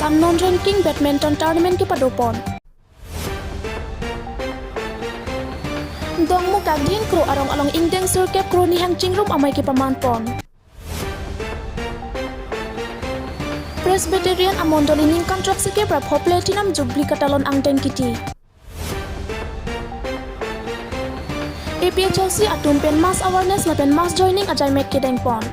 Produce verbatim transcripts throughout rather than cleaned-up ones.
Assam Non Ranking Badminton Tournament kepadopon. Dongmukak Dhingkro arong along ingdeng sirkep kro nihang chingrum amei kepamanpon. Presbyterian amondoli ningkan throksi keprap ho Platinum Jubilee katalon angdeng kiti. A P H L C atum pen mass awareness lapen mass joining ajaimek kedengpon.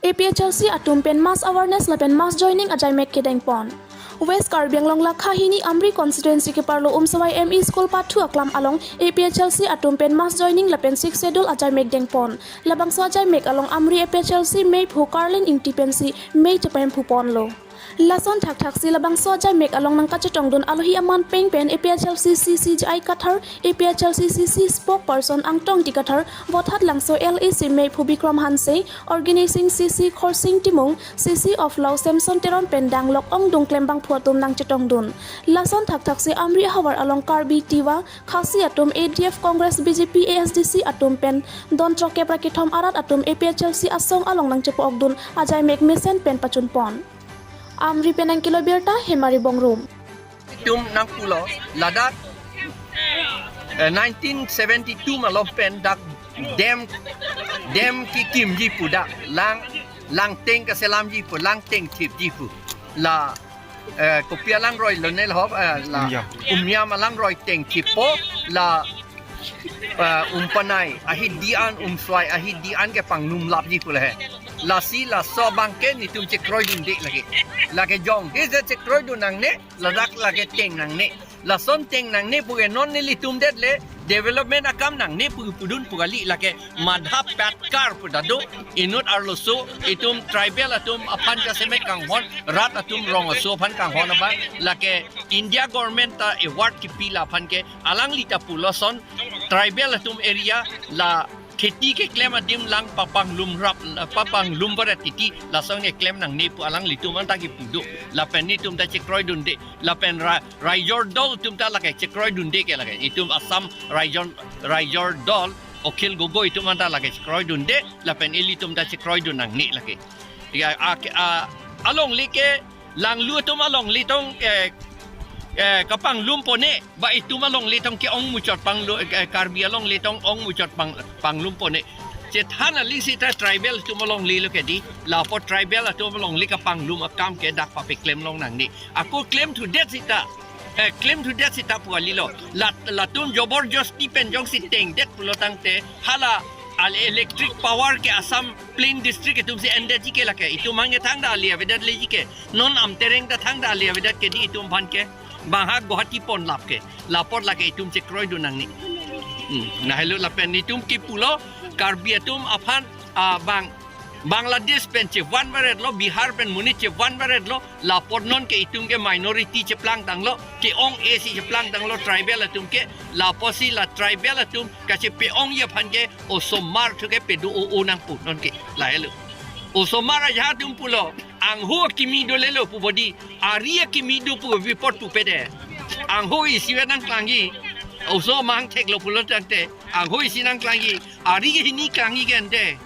A P H L C atum pen mass awareness lapen mass joining ajaimek kedengpon. West Karbi Anglong lakha hini Amri constituency keparlo Umsawai M E School pathu aklam along A P H L C atum pen mass joining lapen Sixth Schedule ajaimek dengpon. Labangso ajaimek along Amri A P H L C meiphu Carlin Ingti pensi mei chepemphuponlo. Lason thakthaksi labangso ajaimek along nangkachetongdun alohi aman peng pen A P H L C C C J I Kathar, A P H L C C C spokesperson Angtong Dikathar, Vothatlangso L A C meiphu Bikram Hanse, organizing C C Khorsing Timung, C C of Lao Samson Teron pen danglok ongdung klembangphu atum nangchetongdun. Lason thakthaksi Amri ahavar along Karbi, Tiwa, Khasi atum, A D F, Congress, B J P, A S D C atum pen don throkkep ra kethom arat atum A P H L C asong along nangchepo-okdun ajaimek mesen pen pachunpon. Amri pen nangkelo birta Hemari Bongrung. Itum nangpulo ladak, eh, nineteen seventy-two malom pen dak dam, dam kekimji pu dak lang, langteng kaselamji pu, langteng thipji pu. La, eh, kopi alangroi lo ne lahop, eh, la Umiam. Umiam alangroi teng thipo, la, eh, Umpanai ahidi an, Umsawai ahidi an kepanglumlapji pu lahe. Lasi laso abangke netum chekroidunde lake. Lake jongsi chekroidun nangne, ladak lake teng nangne. Lason teng nangne puke non nelitum det le development akam nangne pu pudun pu kali, lake Madhav Patkar pu ta do, inut arloso itum tribal atum aphan kasemet kanghon, rat atum rong aso aphan kanghon abang, lake India government ta award kipi la aphan ke, alangli ta pulo lason tribal atum area la kheti keklem adim lang papanglumrap, papanglum barat titi, lason keklem nangne pu alanglitum anta kipu do. Lapen netum ta chekroidunde, lapen ra-, raijor dol atum ta lake chekroidunde ke lake. Itum Assam raijor, raijor dol Akhil Gogoi atum anta lake chekroidunde, lapen ilitum ta chekroidun nangne lake. Ya, a, a, alongle ke Langlu atum alongle tong, eh, eh, kapanglumpone, ba itum alongle tong ke-ong muchot panglu, eh, Karbi alongle tong ong muchot pang, panglumpone. Chethan ali sita tribal atum alongle lo ke di, lapu tribal atum alongle kapanglum akam ke dak papeklem long nangne. Ako klem thudet sita, eh, klem thudet sita pu kali lo. Lat-, latum jobor josti pen jongsi tengdet pulo tangte, hala al electric power ke Assam plain district atum si endet ji ke lake. Itum hangke thangta ali avedet le ji ke. Non Amtereng ta thangta ali avedet ke di itum aphan ke. Bang ha Guwahati ponlap ke. Lapu lake itum chekroidun nangne. Hmm. Lahelo lapen itum kipulo Karbi atum aphan, ah, bang Bangladesh pen chevan varetlo, Bihar pen monit chevan varetlo, lapu non ke itum ke minority cheplangtanglo, ke-ong-e si cheplangtanglo tribal atum ke, lapusi la tribal atum kachepe-ongji aphan ke osomar thu ke pedo o-o nangpo non ke, lahelo. Osomar ajahak atum pulo, angho akimi dolelo pu bodi, ari akimi do pu bipot pupe de. Angho isi ave nangklangji, oso mang theklo pulo tangte, angho isi nangklangji, ari ke hini klangji ke ante.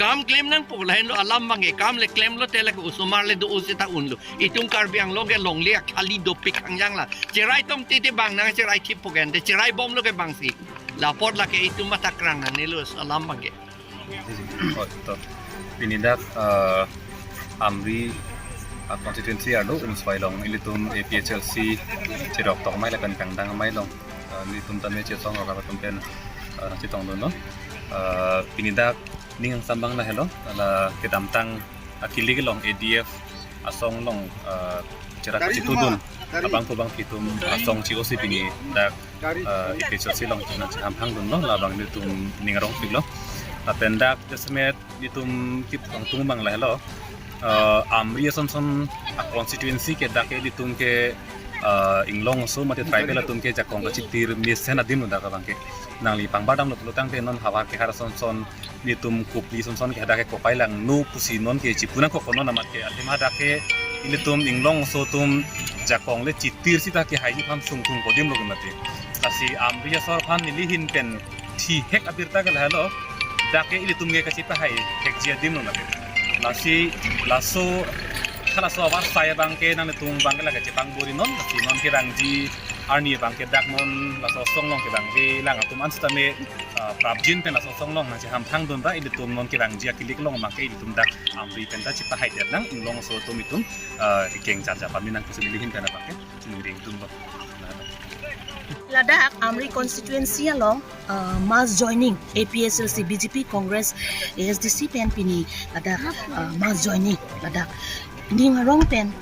Kam klem nangpo lahenlo alam abangke, kam le klemlote lake osomar le do-o seta unlo. Itum Karbi Anglong ke longle akhali dopik hangjang la. Cherai tongte te bang nangcherai thippo ke ante, cherai bomlo ke bangsi. Lapu lake itum matha krang nangnelo alam abangke. Oh, to. Pini dak, eh, Amri, eh, constituency arlo Umsawai along ilitum A P H L C cherok tong amei lapen kangdang amei along, eh, ilitum tame chesong rok atum pen, eh, chetongdunlo. Eh, pini dak ning angsam abang lahelo, la kedamtang akili kelong A D F asong along, eh, cherap kachitudun abang pu abang itum asong chi-o si pini dak, eh, A P H L C along nangchehamphangdunlo, labang ilitum ning arongpiklo. Lapen dak jasemet ilitum kip angtung abang lahelo. Eh, Amri asonson a constituency ke dak ke ilitum ke, eh, inglong aso mate tribal atum ke jakong kachitir mesen adim lo dak abangke. Nangli pangbar damlo pulo tangte non havar kehar asonson netum kopli asonson ke hadak ke kopai langno pusi non ke chipu nangkok non amat ke athema dak ke ilitum inglong aso atum jakong le chitir sita kehai ji aphan sungthung ko adim lo ke mate. Lasi Amri asor aphan neli ahin pen thihek abirta ke lahelo, dak ke ilitum ke kachipahai hekji adim lo mate. Lasi laso, halaso avarsai abangke nanglitum abangke lake chepangborenon, lasi non kevangji arni abangke dak non laso asong along kevangji lang atum an sitame, ah, prapjin pen laso asong along nangchehamthang dun ra, ilitum non kevangji akilik along abangke ilitum dak Amri pen ta chepahai det nang, inglong aso atum itum, ah, ikeng charja pame nang pusi neli ahin pen abangke chingring dun lo. Ladak Amri constituency along, uh, mass joining A P H L C, B J P, Congress, A S D C pen pini ladak, uh, mass joining ladak ning arong pen,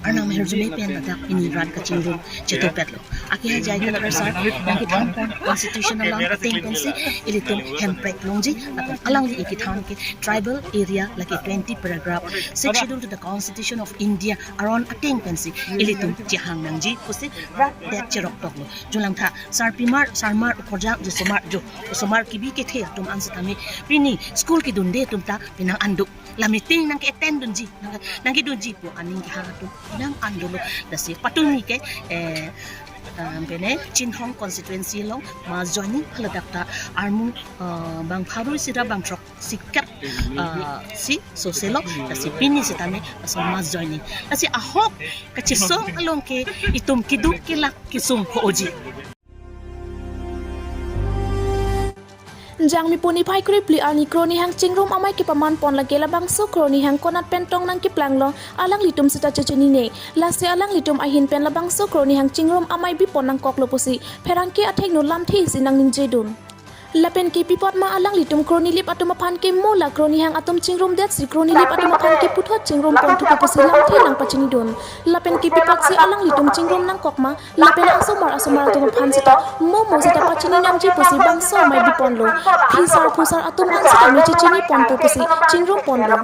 Arnam ahirjume pen ladak pini rat kachingrum chetongpetlo. Akehai J I Kathar sir nangkethan pon constitution along ateng pensi ilitum hemprek longji, lapen alangli ikethan ke tribal area lake twenty paragraph, Sixth Schedule to the Constitution of India aron ateng pensi ilitum chehang nangji pusi rat det cherok toklo. Jolangtha sarpimar, sarmar, ukorjang, josomar, jo, osomar kebi kethe atum an sitame pini school kedunde atum ta penang ando. La meeting nangke-attend dunji, nang, nangkedunji pu aning kehang atum nang ando lo. Lasi patumi ke, eh, ah, pene Chinthong constituency along mass joining haladak ta armu, ah, bang pharo isi ra bang throk isi kep, ah, si sose lo, lasi pini sitame laso mass joining. Lasi ahok kachesong along ke itum keduk kelak kesung ko-oji. Jangmi pu niphai krepli arni Kronihang Chingrum Amei kepaman pon lake labangso Kronihang konat pen tong nangkeplang lo, alanglitum seta chechinine. Lasi alanglitum ahin pen labangso Kronihang Chingrum Amei bipon nangkoklo pusi pherangke athengno lamthe isi nangningjedun. Lapen kepi apot ma alanglitum Kronilip atum aphan ke mo la Kronihang atum chingrumdetsi Kronilip atum aphan ke puthot chingrum pon thupo pusi lamthe nangpachinidun. Lapen kepi apotsi alanglitum chingrum nangkok ma, lapen asomar asomar atum aphan seta mo mo seta pachini nangji pusi bangso amei biponlo. Phisar phusar atum an seta me chechini ponpo pusi chingrum ponlo.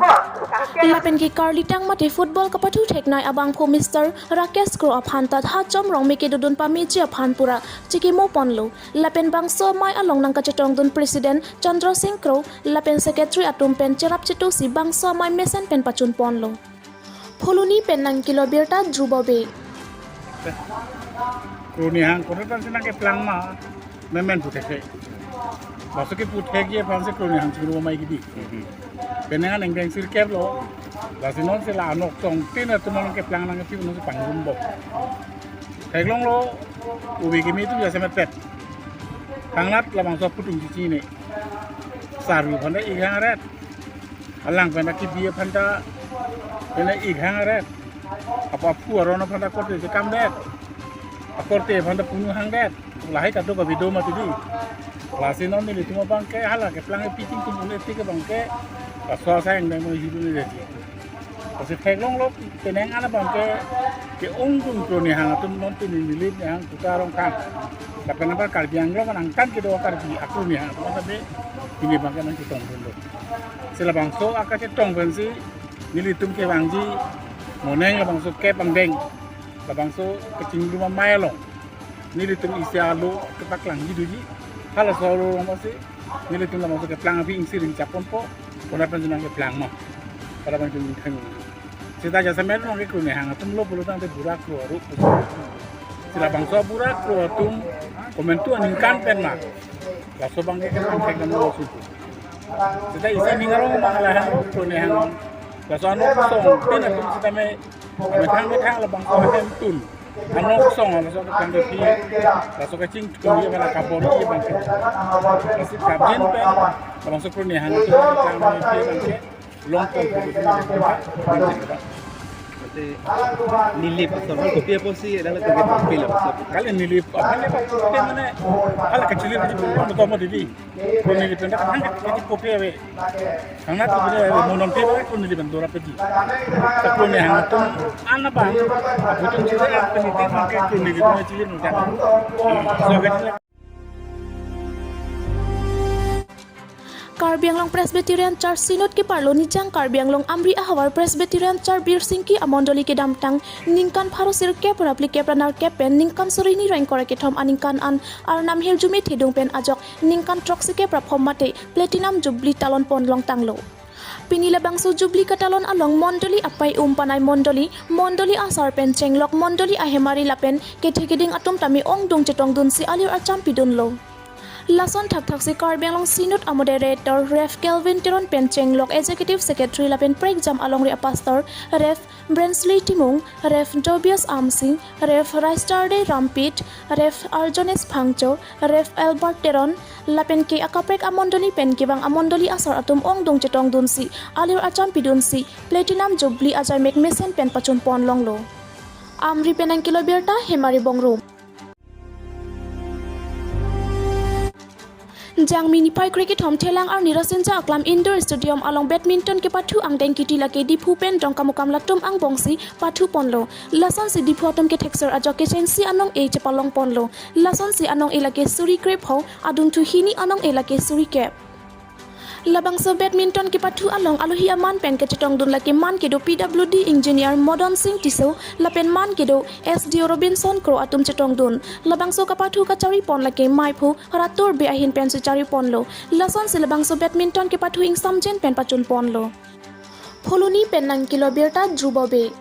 Lapen ke karlitang mate football kapathu theknei abangphu Mister Rakesh Kro aphan ta ha chomrong me kedodun pameji aphan pura chekimo ponlo. Lapen bangso amei along nangkachetongdun President Chandra Singh Kro lapen Secretary atum pen cherap chetusi bangso amei mesen pen pachun ponlo. Phuloni pen nangkelo birta Dhruba Bey. Kronihang konat pensi nangkeplang ma, memen puthek he. Laso keputhekji aphansi Kronihang Chingrum Amei kebi. Penang aningdeng sirkep lo. Lasi nonsi la anok tongtin atum nangkeplang nangkepi nonsi pangrum bom. Theklonglo, ubi kimi atum jasemet pet. Thangnat labangso aphuthung chechini. Sarvi aphan ta ik hang ret. Alang pen ta kebi aphan ta, pen ta ik hang ret. Apa aphu aron aphan ta korte chekam det. Akorte aphan ta punu hang det. Lahai kadokave do mati di. Lasi non nelitum abangke hala keplang pi chingtum un-e tik abangke. Laso asai angdeng mo hidu ni deti. Lasi theklonglo penang an abangke ke-ongdung Kronihang atum non pini Nilip Nihang Kuta Rongkhang. Lapen apar Karbi Anglong anangkan kedo Karbi a-Kronihang atum ta be pini abangke nangchetongdunlo. Si labangso akachetong pensi nelitum kevangji moneng labangso kep angdeng, labangso kachingrum amei along nelitum isi alo kepaklangji doji. Halaso alo along masi nelitum labangso keplang aphi ingsir ingchap ponpo, konat pensi nangkeplang ma. Konat pensi nangkeplang. Seta jasemet nangke Kronihang atum lo pulo tangte bura kro aru. Si labangso bura kro atum komantu aningkan pen ma. Laso abangke keplang kekam lo suku. Seta isi ning arong abang lahai Kronihang. Laso anok song tin atum seta me methang methang labangso ahemtun. Anok song laso keplang kepi. Laso kachingthum ye bala kabor ye abangke. Lasi prapjin pen labangso Kronihang atum keplang kepi abangke long term. Mate Nilip asor kopi apotsi adalah kopi kopi la asor. Kali Nilip aphan le kopi mane hala kachili kachili kopi kopi di. Kronilip pen ta hang kiti kopi ave. Hang na kopi ave mo non pi ba Kronilip pen dora pe di. Kronihang atum an abang abutum chili an peniti mangke Kronilip pen chili nungkan. So kachili Karbi Anglong Presbyterian Church Synod keparlo Nijang Karbi Anglong Amri ahavar Presbyterian Church Birsingki amondoli kedamtang ningkan pharo sirkep ra phlikep ra nerkep pen ningkan suri ni ra ingkoi ra kethom aningkan an Arnam ahirjume thedung pen ajok ningkan throksikep ra phom mate Platinum Jubilee talon pon longtanglo. Pini labangso Jubilee katalon along mondoli apei um panai mondoli, mondoli asar pen chenglok mondoli ahemari lapen kethe keding atum tame ongdung chetongdunsi alir acham pidunlo. Lason thakthak si Karbi Anglong Synod a Moderator Rev Kelvin Teron pen chenglok Executive Secretary lapen prekjam alongri a Pastor Rev Brensley Timung, Rev Tobias Amsing, Rev Raistarde Rampit, Rev Arjones Phangcho, Rev Albert Teron lapen ke akaprek a mondoli pen kevang a mondoli asar atum ongdung chetongdunsi alir acham pidunsi Platinum Jubilee ajaimek mesen pen pachun ponlonglo. Amri pen nangkelo birta Hemari Bongrung. Jangmi niphai kre kethom Thelang arni Rasinja Aklam Indoor Stadium along badminton kepathu angdeng kiti lake Diphu pen Dongkamukam latum angbongsi pathu ponlo. Lasonsi Diphu atum ke thekser ajok kechengsi anong-e chepalong ponlo. Lasonsi anong-e lake suri krepho, adungthu hini anong-e lake suri kep. Labangso badminton kepathu along alohi aman pen kachetongdun lake man kedo P W D engineer Modon Singh Tisso lapen man kedo S D O Robinson Kro atum chetongdun. Labangso kapathu kachari pon lake maiphu Ratur Bey ahin pensi chari ponlo. Lasonsi labangso badminton kepathu ingsamjin pen pachun ponlo. Phuloni pen nangkelo birta Dhruba Bey.